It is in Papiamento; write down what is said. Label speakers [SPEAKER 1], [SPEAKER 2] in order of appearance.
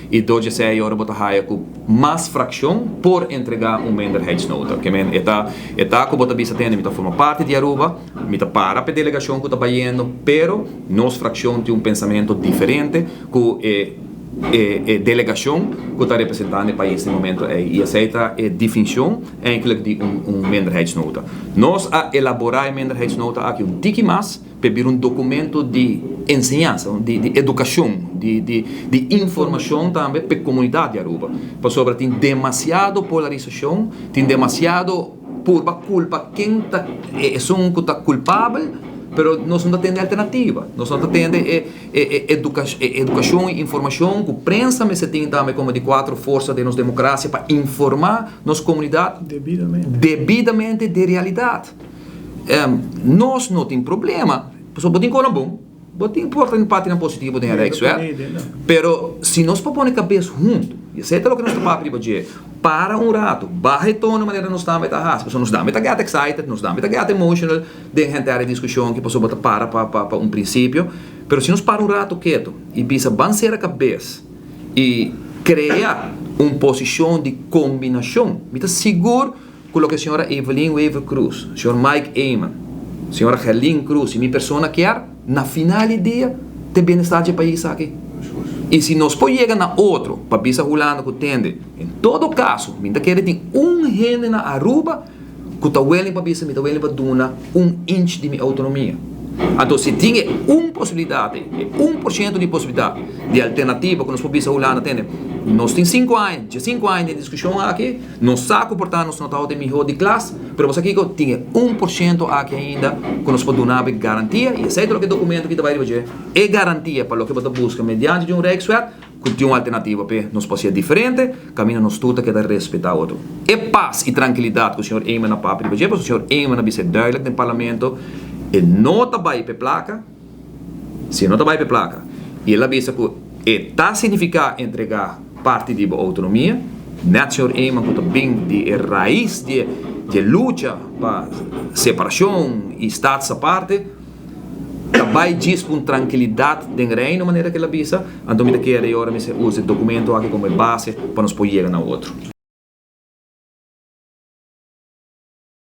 [SPEAKER 1] Y door di esey ora bo ta haya cu mas fraccion por entrega un minderheidsnota. Ke men e ta e ta cu bo ta bisa tende mi ta forma parti di Aruba, mi ta para p'e delegacion cu ta bayendo, pero nos fraccion tin un pensamento diferente cu e e e delegacion cu ta representando e pais na e momento ey. Y esey ta e difincion eigenlijk di un un minderheidsnota. Nos a elabora e minderheidsnota aki un tiki mas. P'e bira un documento di enseñansa, di di educacion, di di di informacion tambe p'e comunidad di Aruba. Pasobra tin demasiado polarisacion, tin demasiado purba culpa ken ta esun cu ta culpabel, pero nos no ta tende alternativa, nos no ta tende e e e e educacion y informacion cu prensa mester tin tambe como di cuatro forsa den nos democracia pa informa nos comunidad debidamente di realidad. Nos no tin problema, pasobra bo tin kona bon, bo tin por ta partinan positivo den e Rijkswet, pero si nos por pone kabes huntu, i esei ta loke nos ta papia riba dje, para un ratu, baha e tono manera nos tambe ta hasi, pasobra nos tambe ta get excited, nos tambe ta get emotional den henter e diskushon aki, pasobra bo ta para pa un prinsipio, pero si nos para un ratu ketu i bisa ban sera kabes i krea un posishon di kombinashon, mi ta sigur. Cu loke señora Evelyn Wever Croes, señor Mike Eman, señora Gerlin Croes y mi persona kier, na final di dia, ta e bienestar dje pais aki. Y si nos por yega na otro pa bisa Hulanda cu tende, en todo caso, mi ta kere tin un hende na Aruba cu ta willing pa bisa mi ta willing pa duna un inch di mi autonomia. Anto si tin e un posibilidad ei, e 1% di posibilidad di alternativa cu nos por bisa Hulanda tende, nos tin cinco aña, dje cinco aña den discusion aki, Nos sa ku por ta nos no tabata e mihó di klas, pero bo sa kiko? Tin e 1% aki ainda ku nos por duna bo e garantia, i esei ta loke e dokumento aki ta bai riba dje, e garantia pa loke bo ta buska mediante di un Rijkswet, ku tin un alternativa p'e, nos por hasié diferente, kaminda nos tur ta keda respetá otro. E pas i trankilidat ku señor Eman a papia riba dje, pasobra señor Eman a bisa duidelijk den parlamento, e no ta bai p'e plaka, Si e no ta bai p'e plaka i el a bisa ku e ta signifiká entregá parti di bo outonomia, nèt señor Eman ku ta bin di e rais di e lucha pa separashon i status aparte, ta bai djis ku un trankilidat den Reino manera ku el a bisa, anto mi ta kere e ora mester usa e dokumento aki komo e base pa nos por yega na otro.